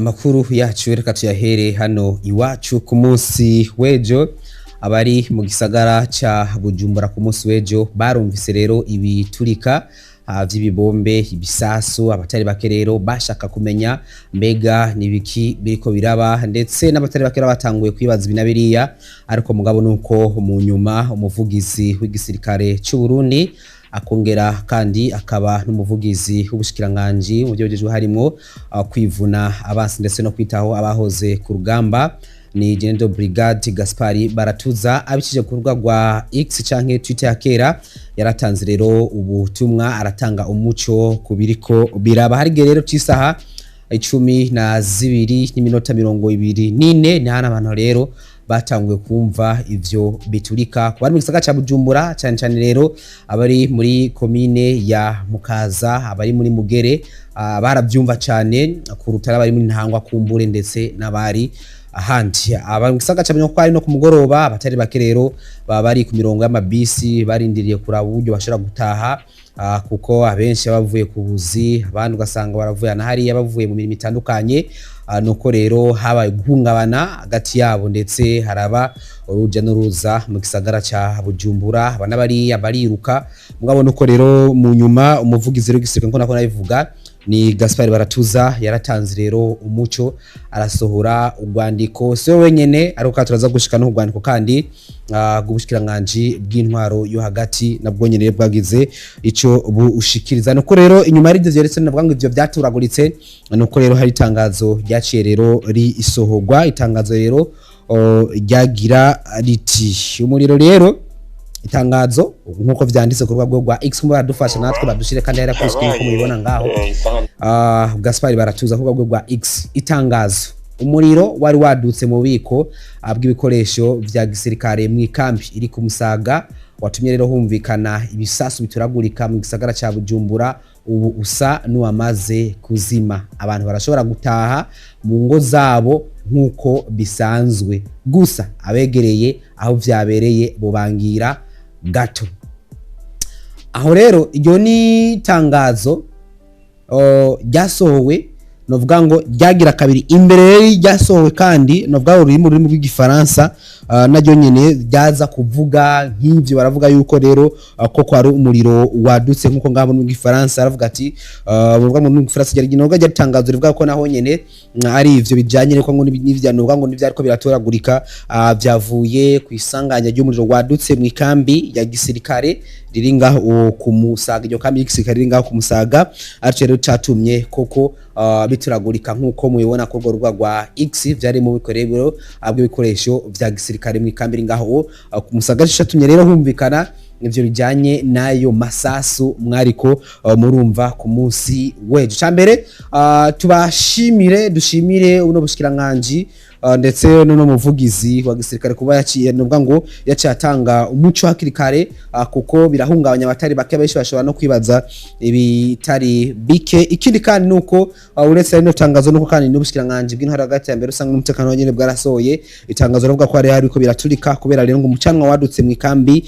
Amakuru yacu reka tuyahere hano iwacu. Ku munsi w'ejo, abari mu gisagara ca Bujumbura ku munsi w'ejo barumvise rero ibiturika vy'ibibombe, ibisasu. Abatari bake rero bashaka kumenya mbega nibiki biriko biraba, ndetse n'abatari bake batanguye kwibaza ibi na biriya. Ariko mugabo nuko mu nyuma umuvugizi w'igisirikare c'u Burundi, akongera kandi akaba n'umuvugizi w'ubushikiranganji mu byo bujejwe harimwo kwivuna abansi ndetse no kwitaho abahoze ku rugamba, ni General Brigade Gaspari Baratuza, abicishije ku rubuga rwa X canke Twitter ya kera, yaratanze rero ubutumwa, aratanga umuco ku biriko biraba. Hari igihe rero c'isaha 12:24 ni hano abantu rero batanguye kumva ivyo biturika ku bari mu gisagara ca Bujumbura, cane cane rero abari muri komine ya Mukaza, abari muri Mugere baravyumva cane kuruta abari muri Ntangwa kumbure, ndetse n'abari ahandi. Abari mu gisagara ca Bujumbura, ari no ku mugoroba, abatari bake rero baba bari ku mirongo y'amabisi barindiriye kuraba uburyo bashobora gutaha, kuko abenshi bavuye ku buzi, abandi ugasanga baravuye na hariya bavuye mu mirimo itandukanye. Nuko rero habaye guhungabana hagati yabo, ndetse haraba uruja n'uruza mu gisagara ca Bujumbura, abana bariya bariruka. Mugabo nuko rero mu nyuma umuvugizi w'igisirikare, nko nako nabivuga, ni Gaspar Baratuza, yaratanze rero umuco, arasohora urwandiko. Si we wenyene, ariko kandi turaza gushika no urwandiko kandi bw'ubushikiranganji bw'intwaro yo hagati, nabwo nyene bwagize ico bushikiriza. Nuko rero inyuma y'ivyo vyeretse, navuga ngo ivyo vyaturaguritse, nuko rero hari itangazo ryaciye rero risohorwa. Itangazo rero ryagira riti: umuriro rero, itangazo nkuko vyanditse ku rubuga rwa X, baradufasha natwe badushire kandi hera kuri screen ko mubibona ngaho. Gaspar Baratuza ku rubuga rwa X: itangazo, umuriro wari wadutse mu bubiko bw'ibikoresho vya gisirikare mu ikambi iri ku Musaga, watumye rero humvikana ibisasu bituragurika mu gisagara ca Bujumbura, ubu usa n'uwamaze kuzima. Abantu barashobora gutaha mu ngo zabo nk'uko bisanzwe, gusa abegereye aho vyabereye bobangira gato. Aho rero iryo ni itangazo ryasohowe, novuga ngo ryagira kabiri. Imbere rero ryasohowe kandi, novuga ngo ruri mu rurimi rw'igifaransa, naryo nyene ryaza kuvuga nk'ivyo. Baravuga yuko rero ko kwari umuriro wadutse nkuko ngabo mu gifaransa aravuga ati, bavuga mu rurimi rw'igifaransa, ryari novuga ryari itangazo rivuga ko naho nyene ari ivyo bijanye ko ngo n'ivya, novuga ngo n'ivyariko biratoragurika, vyavuye ku isanganya ry'umuriro wadutse mu ikambi ya gisirikare riri ngaho ku Musaga. Iryo kambi y'igisirikare riri ngaho ku Musaga, ariko rero catumye koko bituragurika nkuko mubibona ko urwo rubuga rwa X vyari mu bikorero bw'ibikoresho vya gisirikare mu ikambi iri ngaho ku Musaga, catumye rero humvikana ivyo bijanye n'ayo masasu mwariko murumva ku munsi w'ejo. Cambere tubashimire, dushimire uno bushikiranganji ndetse n'uno muvugizi wa gisirikare kuba yaciye, nubwo ngo yaciye atanga umuco hakiri kare, kuko birahungabanya abatari bake, benshi bashobora no kwibaza ibitari bike. Ikindi kandi nuko uretse rino tangazo, nuko kandi n'ubushikiranganji bw'intwaro hagati ya mbere usanga n'umutekano nyene bwarasohoye itangazo rivuga ko hari hariko biraturika kubera rero ngo umucanwa wadutse mu ikambi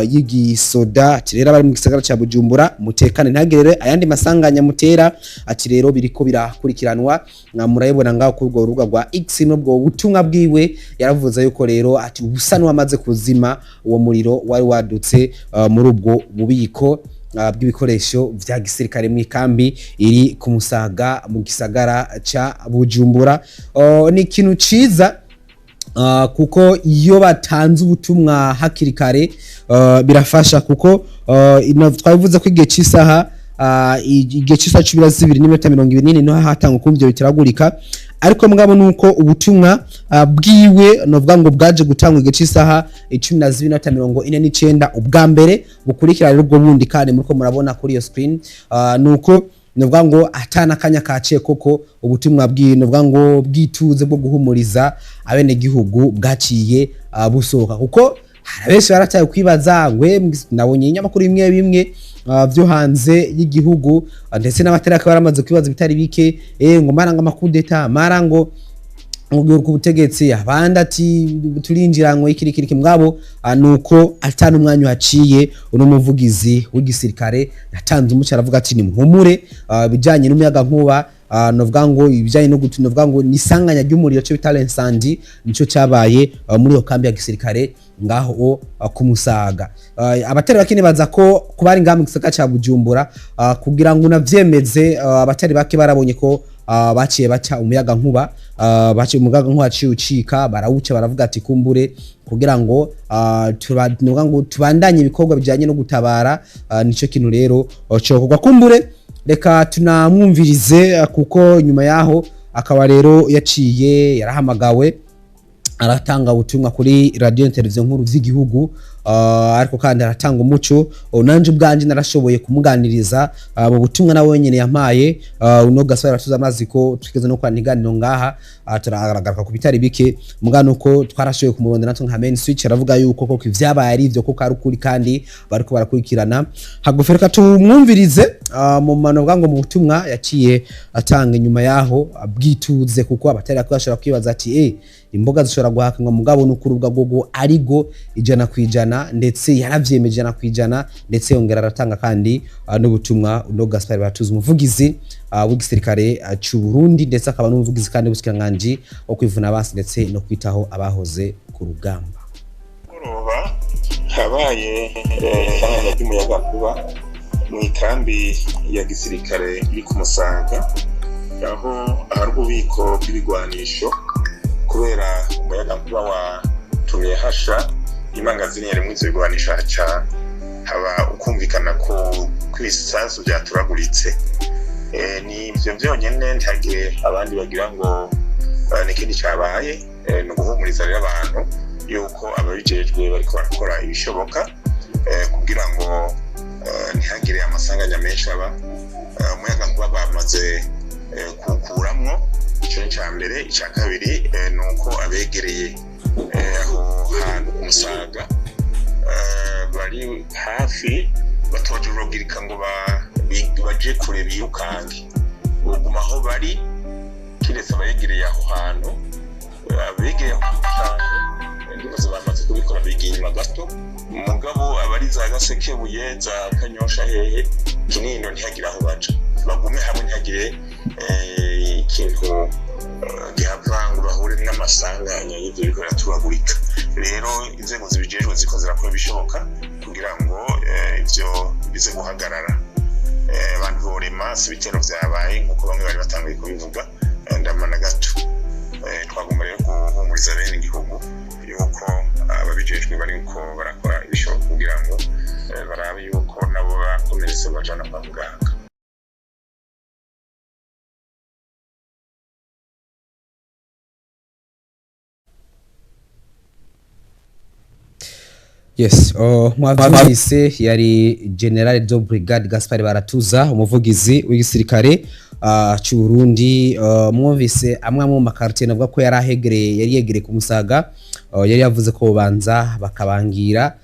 y'igisoda. Ati rero abari mu gisagara ca Bujumbura mutekane, ntagire rero ayandi masanganya mutera. Ati rero biriko birakurikiranwa. Murayibona ngaho kuri urwo rubuga rwa X n'ubwo butumwa bwiwe. Yaravuze yuko rero ati ubusa n'uwamaze kuzima uwo muriro wari wadutse muri ubwo bubiko bw'ibikoresho vya gisirikare mu ikambi iri ku Musaga mu gisagara ca Bujumbura. Ni ikintu ciza, kuko iyo batanze ubutumwa hakiri kare birafasha, kuko twabivuze ko igihe c'isaha 12:24 niho hatangwa kumva ivyo bitaragurika. Ariko mugabo nuko ubutumwa bwiwe, novuga ngo bwaje gutangwa igihe c'isaha 12:49 ubwa mbere bukurikira. Rero ubwo bundi kandi muriko murabona kuri iyo screen, nuko novuga ngo atana kanya kaciye koko ubutumwa bwiwe, novuga ngo bwituze bwo guhumuriza abenegihugu, bwaciye busohoka, kuko hari benshi barataye kwibaza ngo nabonye ibinyamakuru bimwe bimwe vyo hanze y'igihugu, ndetse n'abatari akaba baramaze kwibaza bitari bike, ngo mara ngo amakudeta mara ngo Ku butegetsi, abandi ati turinjiranywe iki iki iki. Mugabo nuko atanu umwanya uhaciye, uno muvugizi w'igisirikare yatanze umuco, aravuga ati nimuhumure, bijanye n'umuyaga nkuba, novuga ngo ibijanye no gutu, novuga ngo ni isanganya ry'umuriro cyo bita l'incendie, nico cabaye muri iyo kambi ya gisirikare ngaho ku Musaga. Abatari bake nibaza ko kubari ngaha mu gisagara ca Bujumbura, kugira ngo unavyemeze, abatari bake barabonye ko baciye baca umuyaga nkuba, baciye umuyaga nkuba aciye ucika, barawuca, baravuga ati kumbure kugira ngo novuga ngo tubandanye ibikorwa bijanye no gutabara. Nico kintu rero cokorwa. Kumbure reka tunamwumvirize, kuko nyuma yaho akaba rero yaciye yarahamagawe, aratanga ubutumwa kuri radio televiziyo nkuru vy'igihugu, ariko kandi aratanga umuco. Nanje ubwanje narashoboye kumuganiriza mu butumwa nawe wenyene yampaye. Uno Gaspard Baratuza, amazi ko twigeze no kwandika iganiro ngaha, turagaragaruka ku bitari bike, mugano uko twarashoboye kumurondera natwe nka main switch, aravuga yuko koko ivyabaye ari ivyo, koko ari ukuri, kandi bariko barakurikirana hagufi. Reka tumwumvirize mu manovuga ngo mu butumwa yaciye atanga inyuma yaho bwituze, kuko abatari bashobora kwibaza ati imboga zishobora guhakanwa, mugabo n'ukuri ubwa gogo arigo 100%, ndetse yaravyemeje 100%, ndetse yongera aratanga kandi n'ubutumwa. Uno Gaspard Baratuza, umuvugizi w'igisirikare c'u Burundi, ndetse akaba n'umuvugizi kandi w'ubushikiranganji wo kwivuna abansi ndetse no kwitaho abahoze ku rugamba. Mugoroba habaye isanganya ry'umuyagankuba mu ikambi ya gisirikare iri ku Musaga, aho ahari ububiko bw'ibigwanisho. Kubera umuyagankuba watumye hasha imangazini yarimwo ivyo bigwanisho, haca haba ukumvikana ko kw'ibisasu vyaturaguritse. Ni ivyo vyonyene, ntihagire abandi bagira ngo n'ikindi cabaye. Ni uguhumuriza rero abantu yuko ababijejwe bariko barakora ibishoboka kugira ngo ntihagire amasanganya menshi aba. Umuyagankuba bamaze kuwukuramwo, ico ni ica mbere. Ica kabiri ni uko abegereye aho hantu ku Musaga bari hafi batoje urubwirika ngo baje kure birukange, boguma aho bari, kiretse abegereye aho hantu. Abegereye aho hantu ndibaza bamaze kubikora, bigiye inyuma gato. Mugabo abari za Gasekebuye, za Kanyosha, hehe, Kinindo, ntihagire aho baja, bagume hamwe, ntihagire ikintu gihava ngo bahure n'amasanganya y'ivyo biriko biraturagurika. Rero inzego zibijejwe ziriko zirakora ibishoboka kugira ngo ivyo bize guhagarara. Abantu borema, si ibitero vyabaye nkuko bamwe bari batanguye kubivuga, ndamana gato. Twagomba rero guhumuriza bene igihugu yuko ababijejwe bariko barakora ibishoboka kugira ngo barabe yuko nabo bakomeretse bajana kwa muganga. Yes, mwavyumvise, yari General de Brigade Gaspard Baratuza, umuvugizi w'igisirikare c'u Burundi. Mwumvise amwe mu makartier navuga ko yari ahegereye, yari yegereye ku Musaga, yari yavuze ko banza bakabangira,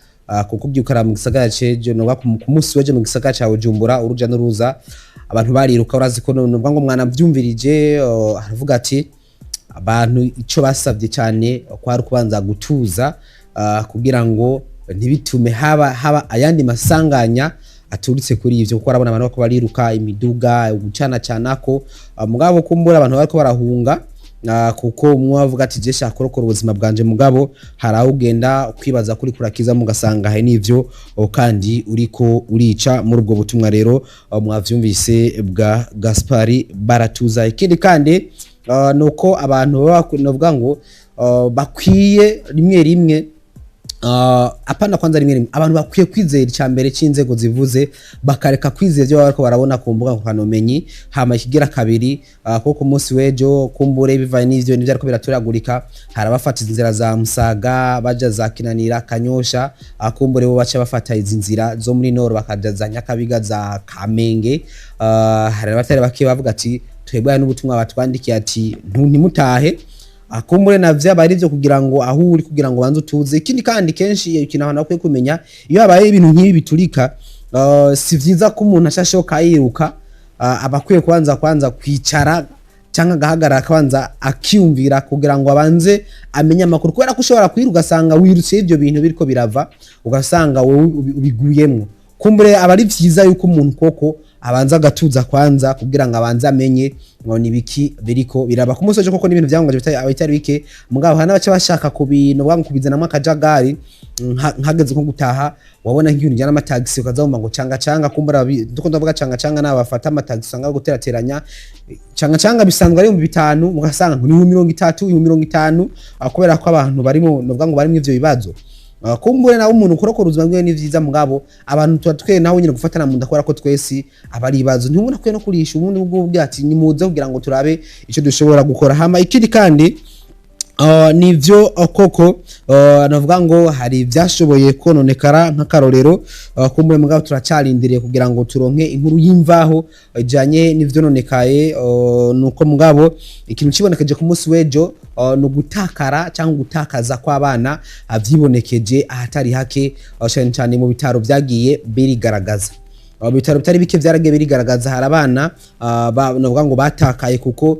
kuko byukara mu gisagara cejo, novuga ku munsi w'ejo mu gisagara ca Bujumbura uruja n'uruza, abantu bariruka. Urazi ko novuga ngo mwanavyumvirije, aravuga ati abantu ico basavye cyane kwari kubanza gutuza, kugira ngo ntibitume haba ayandi masanganya aturutse kuri ivyo, kuko arabona abantu bariko bariruka, imiduga gucana canako, mugabo kumbura abantu bariko barahunga, kuko umwe avuga ati je shaka kurokora ubuzima bwanje, mugabo hari aho ugenda kwibaza kuri kurakiza mugasanga hari n'ivyo kandi uriko urica. Muri ubwo butumwa rero mwavyumvise bwa Gaspari Baratuza. Ikindi kandi nuko abantu baba novuga ngo bakwiye rimwe rimwe, apana kwanza rimwe rimwe, abantu bakwiye kwizera icya mbere cy'inzego zivuze, bakareka kwizera ibyo bariko barabona ku mbuga ngurukanabumenyi. Hama ikigira kabiri, kuko ku munsi w'ejo kumbure bivanye n'ivyo nivyo ariko biraturagurika, hari abafata inzira za Musaga baja za Kinanira, Kanyosha, kumbure bo baca bafata izi nzira zo muri Nord bakaja za Nyakabiga, za Kamenge. Hari abatari bake bavuga ati twebwe n'ubutumwa batwandikiye ati ntimutahe. Akumbure navyo aba ari ivyo kugira ngo aho uri kugira ngo banze utuze. Ikindi kandi kenshi ikintu abantu bakwiye kumenya, iyo habaye ibintu nk'ibi biturika, si vyiza ko umuntu ashashoka yiruka, aba akwiye kwanza kwicara. Cyangwa agahagarara, akabanza akiyumvira kugira ngo abanze amenye amakuru, kubera ko ushobora kwiruka ugasanga wirutse ibyo bintu biriko birava, ugasanga wowe ubiguyemwo. Kumbure aba ari vyiza yuko umuntu koko abanza agatuza kwanza kugira ngo abanze amenye ngo ni biki biriko biraba ku munsi w'ejo. Koko n'ibintu byangombwa bitari bike, mugabo hari n'abaca bashaka ku bintu bwa kubizanamo akajagari. Nkageze nko gutaha, wabona nk'ibintu bijyana n'amatagisi, ukaza wumva ngo canga canga. Kumbura ndiko ndavuga canga canga, n'abafata amatagisi usanga guterateranya canga canga bisanzwe ari 5000, mugasanga ngo ni 30,000, 50,000, kubera ko abantu barimo, novuga ngo barimo ivyo bibazo. Kumbure nawe umuntu kurokora ubuzima bwiwe ni vyiza, mugabo abantu tuba twe nawe nyine gufatana mu nda, kubera ko twese aba ari ibibazo. Ntubona kwe no kurisha ubundi bwo ati nimuze kugira ngo turabe ico dushobora gukora. Hama ikindi kandi, nivyo, koko, navuga ngo hari ivyashoboye kononekara nk'akarorero. Kumbure mugabo turacarindiriye kugira ngo turonke inkuru y'imvaho ijanye n'ivyononekaye. Nuko mugabo ikintu kibonekeje ku munsi w'ejo, ni ugutakara cyangwa gutakaza kw'abana, vyibonekeje ahatari hake, cane cane mu bitaro vyagiye birigaragaza. Bitaro bitari bike vyaragiye birigaragaza. Hari abana, navuga ngo batakaye, kuko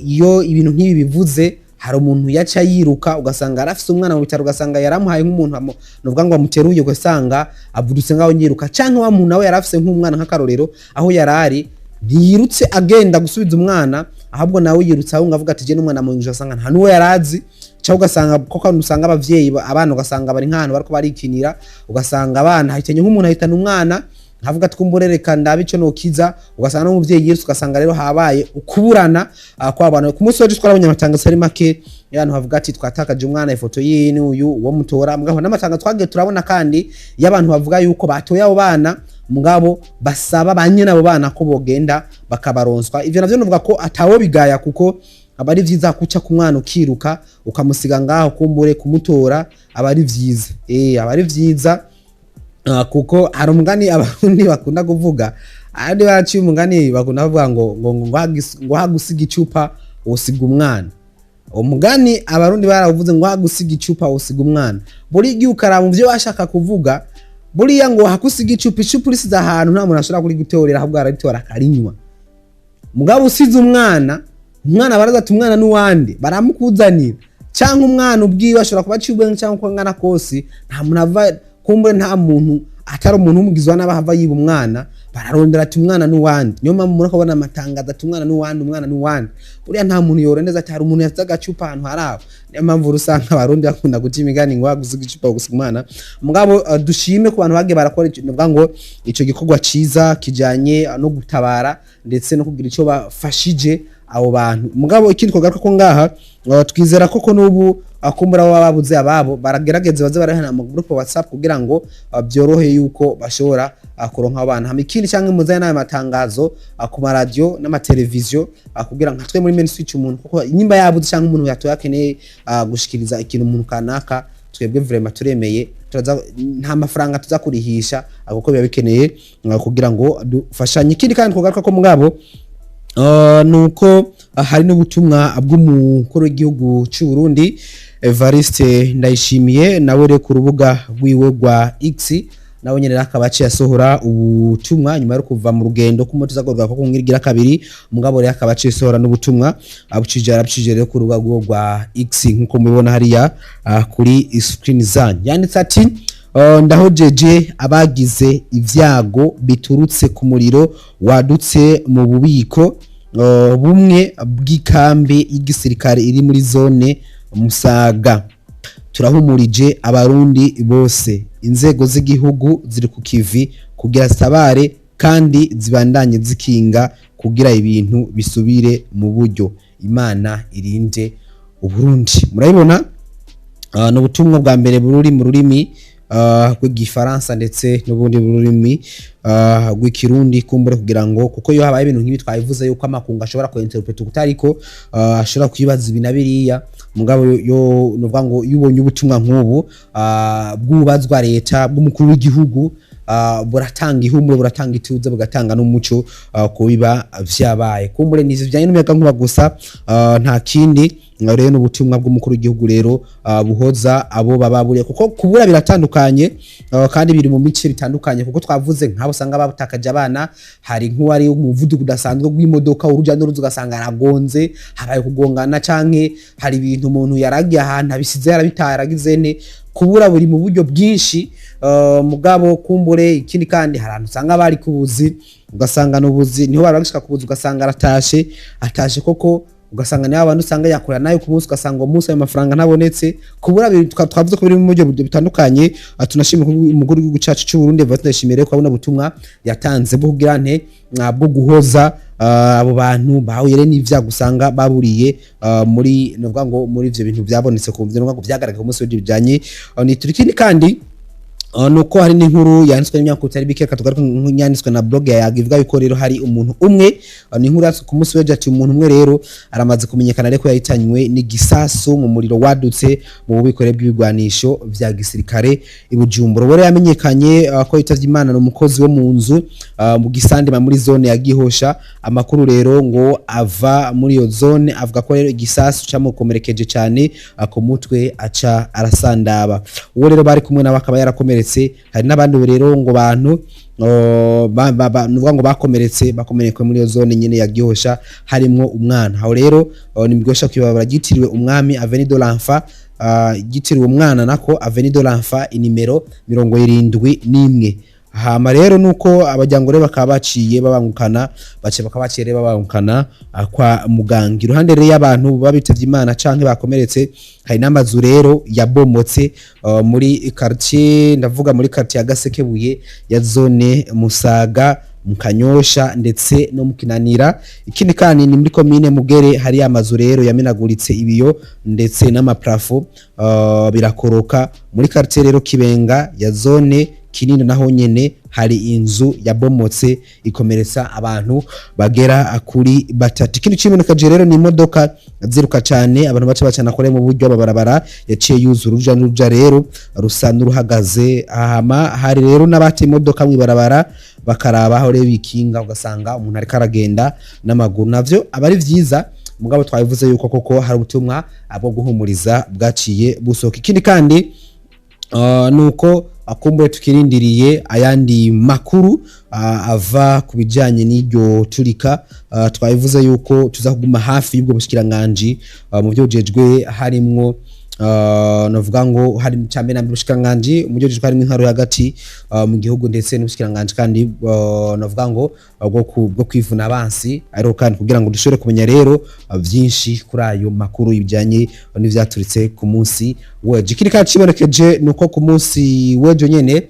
iyo ibintu nk'ibi bivuze, hari umuntu yaca yiruka, ugasanga arafise umwana mu bitaro, ugasanga yaramuhaye nk'umuntu novuga ngo amuteruye, ugasanga avudutse ngaho nyiruka, canke wa muntu nawe yarafise nk'umwana nk'akarorero aho yarari, ntiyirutse agenda gusubiza umwana, ahubwo nawe yirutse ahunga avuga ati je n'umwana mu nzu, ugasanga nta n'uwo yarazi. Cyangwa ugasanga koko usanga abavyeyi abana ugasanga bari nk'ahantu bariko barikinira, ugasanga abana hahitanye nk'umuntu, ahitana umwana, nkavuga ati kumbure reka ndabe ico nokiza, ugasanga n'umuvyeyi yirutse, ugasanga rero habaye ukuburana kw'abana. Ku munsi w'ejo twarabonye amatangazo ari make y'abantu bavuga ati twatakaje umwana, ifoto yiyi n'uyu uwo mutora. Mugabo n'amatangazo twagiye turabona kandi y'abantu bavuga yuko batoye abo bana, mugabo basaba ba nyene abo bana ko bogenda bakabaronswa. Ivyo navyo novuga ko atawo bigaya, kuko aba ari vyiza kuca ku mwana ukiruka ukamusiga ngaho. Kumbure kumutora aba ari vyiza, aba ari vyiza. Kuko hari umugani Abarundi bakunda kuvuga, ahandi baraciye umugani bakunda kuvuga ngo hagusiga icupa usiga umwana. Umugani Abarundi barawuvuze ngo hagusiga icupa usiga umwana. Buri gihe ukaraba mu byo bashaka kuvuga, buriya ngo hakusiga icupa, icupa urisize ahantu nta muntu ashobora kurigutorera, ahubwo araritora akarinywa. Mugabo usize umwana, umwana baraza ati umwana n'uwande, baramukuzanira. Cyangwa umwana ubwiwe ashobora kuba aciye ubwenge, cyangwa uko angana kose, nta muntu ava kumbure, nta muntu atari umuntu w'umugizi wa nabi ahava yiba umwana. Bararondera ati umwana n'uwande. Niyo mpamvu muri kubona amatangazo ati umwana n'uwande, umwana n'uwande. Buriya nta muntu yorondeza ati hari umuntu yasize agacupa ahantu hari aho. Niyo mpamvu usanga Abarundi bakunda guca imigani ngo wagusiga icupa gusiga umwana. Mugabo dushime ku bantu bagiye barakora nuvuga ngo ico gikorwa ciza kijanye no gutabara ndetse no kugira ico bafashije abo bantu. Mugabo ikindi twogaruka ko ngaha, twizera koko n'ubu akumbura baba babuze ababo baragerageza baze barahana mu groupe WhatsApp kugira ngo byorohe yuko bashobora kuronka abana. Hama ikindi, cyangwa muzane n'ayo matangazo ku maradiyo n'amateleviziyo, kugira nka twe muri main switch, umuntu kuko nyimba yabuze cyangwa umuntu yatoye akeneye gushikiriza ikintu umuntu kanaka, twebwe vraiment turemeye, turaza, nta mafaranga tuza kurihisha, kuko biba bikeneye kugira ngo dufashanye. Ikindi kandi twogaruka ko mugabo, nuko hari n'ubutumwa bw'umukuru w'igihugu cy'u Burundi Evariste Ndayishimiye, nawe rero ku rubuga rwiwe rwa X, nawe nyene akaba aciye asohora ubutumwa nyuma yo kuva mu rugendo k'umutuza ko kumwigira kabiri. Mugabo rero akaba aciye asohora n'ubutumwa, abucije, arabcije rero ku rubuga rwiwe rwa X, nkuko mubibona hariya kuri screen zanyu. Yanditse ati: "Ndahojeje abagize ivyago biturutse ku muriro wadutse mu bubiko bumwe bw'ikambi y'igisirikare iri muri zone Musaga. Turahumurije Abarundi bose, inzego z'igihugu ziri ku kivi kugira zitabare kandi zibandanye zikinga kugira ibintu bisubire mu buryo. Imana irinde Uburundi." Murabibona, ni ubutumwa bwa mbere buri mu rurimi rw'Igifaransa ndetse n'ubundi rurimi rw'Ikirundi, kumbure kugira ngo, kuko iyo habaye ibintu nk'ibi twabivuze yuko amakungu ashobora kuinterpreta ukutariko, ashobora kwibaza ibi na biriya. Mugabo yo nuvuga ngo iyo ubonye ubutumwa nk'ubu bw'ubazwa leta, bw'umukuru w'igihugu, Buratanga ihumure, buratanga ituze, bugatanga n'umuco ku biba vyabaye. Kumbure ni bijanye n'umuyaga nkuba gusa, nta kindi. Rero n'ubutumwa bw'umukuru w'igihugu rero buhoza abo bababuriye, kuko kubura biratandukanye, kandi biri mu mice bitandukanye, kuko twavuze nk'abo usanga batakaje abana, hari nk'uwari umuvuduko udasanzwe w'imodoka, uruja n'uruza, ugasanga aragonze, habaye kugongana, canke hari ibintu umuntu yaragiye ahantu abisize yarabitaye, aragize ne. Kubura buri mu buryo bwinshi. Mugabo kumbure ikindi kandi, hari ahantu usanga bari kubuzi, ugasanga n'ubuzi niho bari bagishika kubuzi, ugasanga aratashe, atashe koko, ugasanga niba abantu usanga yakora nayo ku munsi, ugasanga uwo munsi ayo mafaranga ntabonetse. Kubura twavuze ko biri mu buryo butandukanye. Tunashimira umukuru w'igihugu cacu cy'u Burundi Evariste Ndayishimiye ko abona ubutumwa yatanze bwo kugira nte, bwo guhoza abo bantu bahuye rero n'ivyago, usanga baburiye muri, novuga ngo muri ivyo bintu byabonetse ku mvyo, ngo vyagaragaye ku munsi w'ejo bijanye ni ikindi kandi nuko hari n'inkuru yanditswe n'imyaka itari bike. Reka tugaruke yanditswe na blog ya Yaga, ivuga yuko rero hari umuntu umwe, ni inkuru yanditswe ku munsi w'ejo, ati umuntu umwe rero aramaze kumenyekana ariko yahitanywe n'igisasu mu muriro wadutse mu bubiko rero bw'ibigwanisho vya gisirikare i Bujumbura. Uwo rero yamenyekanye ko yitavye Imana ni umukozi wo mu nzu mu Gisandema muri zone ya Gihosha. Amakuru rero ngo ava muri iyo zone avuga ko rero igisasu camukomerekeje cyane ku mutwe, aca arasandaba. Uwo rero bari kumwe nawe akaba yarakomeretse. Hari n'abandi rero ngo bantu nuvuga ngo bakomeretse, bakomerekwe muri iyo zone nyene ya Gihosha, harimwo umwana. Aho rero ni mu Gihosha kw'ibarabara ryitiriwe umwami, Avenue de l'Enfant, ryitiriwe umwana nako, Avenue de l'Enfant inimero 71. Hama rero nuko abajyango rero bakaba baciye babangukana, baciye bakaba baciye rero babangukana kwa muganga. Iruhande rero y'abantu babitavye Imana canke bakomeretse, hari n'amazu rero yabomotse muri quartier, ndavuga muri quartier ya Gasekebuye ya zone Musaga, mu Kanyosha ndetse no mu Kinanira. Ikindi kandi ni muri komine Mugere, hari amazu rero yamenaguritse ibiyo ndetse n'amaplafond birakoroka. Muri quartier rero Kibenga ya zone Kinini, naho nyene hari inzu yabomotse ikomeretsa abantu bagera kuri batatu. Ikindi cibonekaje rero ni imodoka ziruka cyane, abantu baca bacana kore mu buryo babarabara yaciye yuzura, uruja n'uruja rero rusa n'uruhagaze. Hama hari rero n'abata imodoka mw'ibarabara bakaraba aho rero bikinga, ugasanga umuntu ariko aragenda n'amaguru, navyo aba ari vyiza. Mugabo twabivuze yuko koko hari ubutumwa bwo guhumuriza bwaciye busohoka. Ikindi kandi nuko akumbure tukirindiriye ayandi makuru ava ku bijanye n'iryo turika. Twabivuze yuko tuza kuguma hafi y'ubwo bushikiranganji mu byo bujejwe harimwo, navuga ngo hari cyambere na mbere ubushikiranganji mu byo bujejwe harimwo intwaro hagati mu gihugu, ndetse n'ubushikiranganji kandi navuga ngo bwo kwivuna abansi, ariko kandi kugira ngo dushobore kumenya rero vyinshi kuri ayo makuru ibijanye n'ivyaturitse ku munsi w'ejo. Ikindi kandi cibonekeje nuko ku munsi w'ejo nyene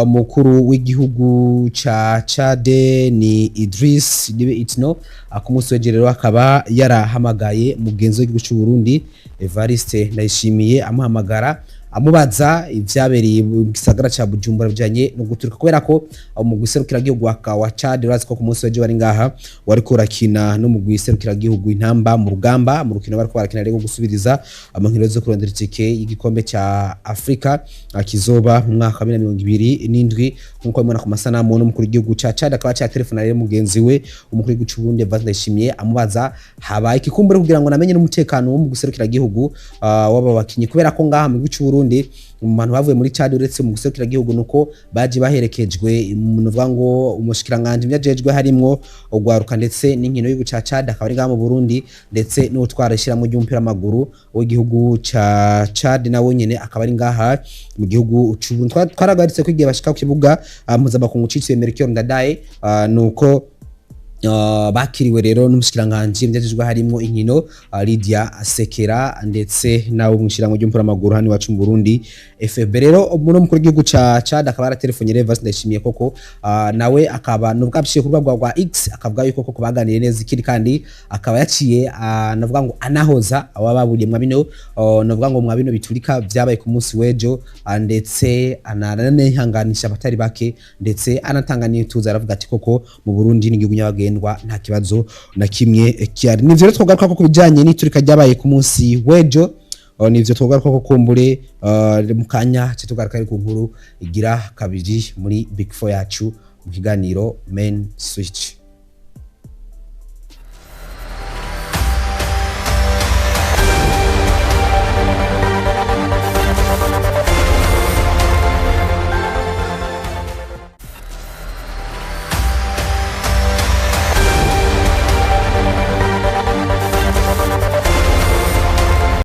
mukuru w'igihugu ca Chad ni Idris Deby Itno. Ku munsi w'ejo rero akaba yarahamagaye mugenzi w'igihugu c'u Burundi Evariste Ndayishimiye, amuhamagara amubaza ivyabereye mu gisagara ca Bujumbura bijanye no guturika, kubera ko mu gihugu wa Chad, urazi ko ku munsi w'ejo bari ngaha wariko urakina no mu gihugu Intamba mu Rugamba, mu rukino bariko barakina rero gusubiriza amankino zo kurondera itike y'igikombe ca Afrika kizoba mu mwaka wa 2027, nkuko bibona ku masanamu. N'umukuru w'igihugu ca Chad akaba ca telefona rero mugenzi we umukuru w'igihugu c'u Burundi Evariste Ndayishimiye, amubaza habaye ikikumbure kugira ngo namenye n'umutekano wo mu gihugu w'aba bakinyi, kubera ko ngaha mu gihugu c'u Burundi mu bantu bavuye muri Chad, uretse mu gihugu, nuko baje baherekejwe, nuvuga ngo umushikiranganje myajejwe harimwo ugwaruka ndetse n'inkino y'igihugu ca Chad akaba ari ngaha mu Burundi, ndetse n'utwara ishyirahamwe ry'umupira w'amaguru w'igihugu ca Chad nawe nyene akaba ari ngaha mu gihugu c'u Burundi. Twaragaritse ko igihe bashika ku kibuga mpuzamakungu citiriwe Melchior Ndadaye, nuko bakiriwe rero n'umushikiranganji vyajejwe harimwo inkino Lydia Sekera, ndetse nawe mwishirahamwe ry'umupira w'amaguru hano iwacu mu Burundi FFB. Rero umuno mukuru w'igihugu ca Chad akaba yaratelefonye rero Evariste Ndayishimiye koko, nawe akaba nubwo abiciye ku rubuga rwa X akavuga yuko koko baganiriye neza. Ikindi kandi akaba yaciye navuga ngo anahoza aba baburiye mwa bino, navuga ngo mwa bino biturika vyabaye ku munsi w'ejo, ndetse ananihanganisha abatari bake, ndetse anatanga n'ituze, aravuga ati koko mu Burundi n'igihugu nyabagendwa, nta kibazo na kimwe kihari. Nivyo rero twagaruka ko kubijanye n'iturika ryabaye ku munsi w'ejo. Nivyo tugaruka ko kumbure mu kanya tugaruka ari ku nkuru igira kabiri muri Big Four yacu mu kiganiro Main Switch.